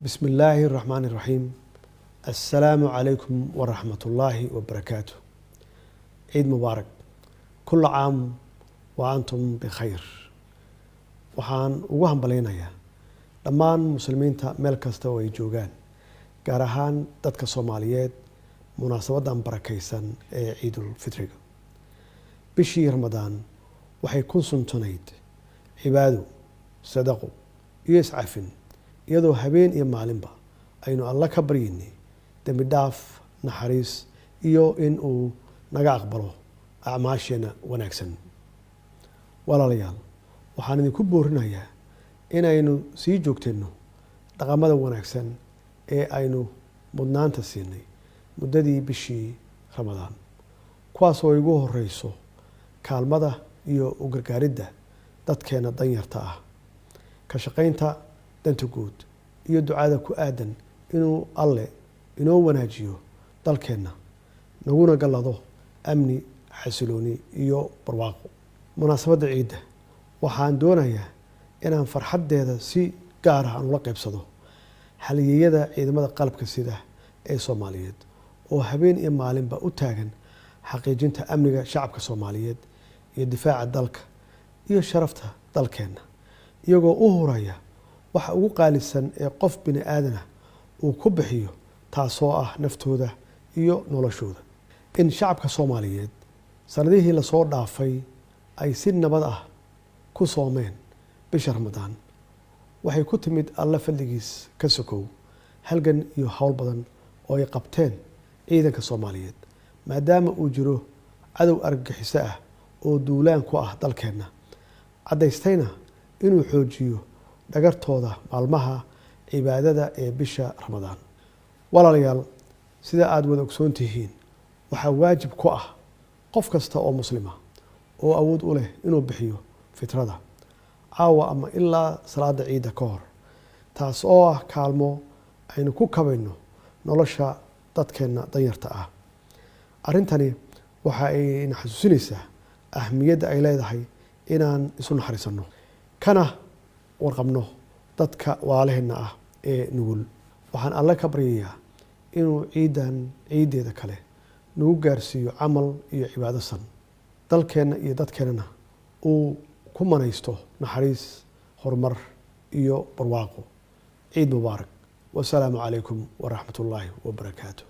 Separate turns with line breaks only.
Bismi illaahi raxmaani raxiim. Assalaamu calaykum waraxmat ullaahi wabarakaatu. Ciid mubaarak, kulla caam wa antum bikhayr. Waxaan ugu hambalaynayaa dhammaan muslimiinta meel kasta oo ay joogaan, gaar ahaan dadka Soomaaliyeed, munaasabadan barakaysan ee Ciidulfitriga. Bishii Ramadaan waxay ku suntunayd cibaado, sadaqo iyo iscafin, iyadoo habeen iyo maalinba aynu Alla ka baryaynay dembi dhaaf, naxariis iyo in uu naga aqbalo acmaasheena wanaagsan. Walaalayaal, waxaan idinku boorinayaa inaynu sii joogtayno dhaqamada wanaagsan ee aynu mudnaanta siinay muddadii bishii Ramadaan, kuwaas oo igu horeyso kaalmada iyo u gargaaridda dadkeena danyarta ah, ka shaqaynta danta guud iyo ducada ku aadan inuu Alle inoo wanaajiyo dalkeenna, naguna gallado amni, xasilooni iyo barwaaqo. Munaasabadda ciidda waxaan doonayaa inaan farxaddeeda si gaar ah aan ula qaybsado halyeeyada ciidamada qalabka sida ee Soomaaliyeed oo habeen iyo maalinba u taagan xaqiijinta amniga shacabka Soomaaliyeed iyo difaaca dalka iyo sharafta dalkeenna, iyagoo u huraya waxa ugu qaalisan ee qof bini aadanah uu ku bixiyo, taasoo ah naftooda iyo noloshooda. In shacabka Soomaaliyeed sanadihii lasoo dhaafay ay si nabad ah ku soomeen bisha Ramadaan waxay ku timid Alla fadligiis ka sokow halgan iyo howl badan oo ay qabteen ciidanka Soomaaliyeed, maadaama uu jiro cadow argagixiso ah oo duulaan ku ah dalkeenna, caddaystayna inuu xoojiyo dhagartooda maalmaha cibaadada ee bisha Ramadaan. Walaalayaal, sida aada wada ogsoon tihiin, waxaa waajib ku ah qof kasta oo muslima oo awood u leh inuu bixiyo fitrada caawa ama ilaa salaada ciidda ka hor, taas oo ah kaalmo aynu ku kabayno nolosha dadkeenna danyarta ah. Arrintani waxa ayna xasuusinaysaa ahmiyadda ay leedahay inaan isu naxariisanno, kana warqabno dadka walaalaheenna ah ee nugul. Waxaan Alle ka baryayaa inuu ciidan ciiddeeda kale nagu gaarsiiyo camal iyo cibaado san, dalkeenna iyo dadkeennana uu ku manaysto naxariis, horumar iyo barwaaqo. Ciid mubaarak, wasalaamu calaykum waraxmat ullaahi wabarakaatu.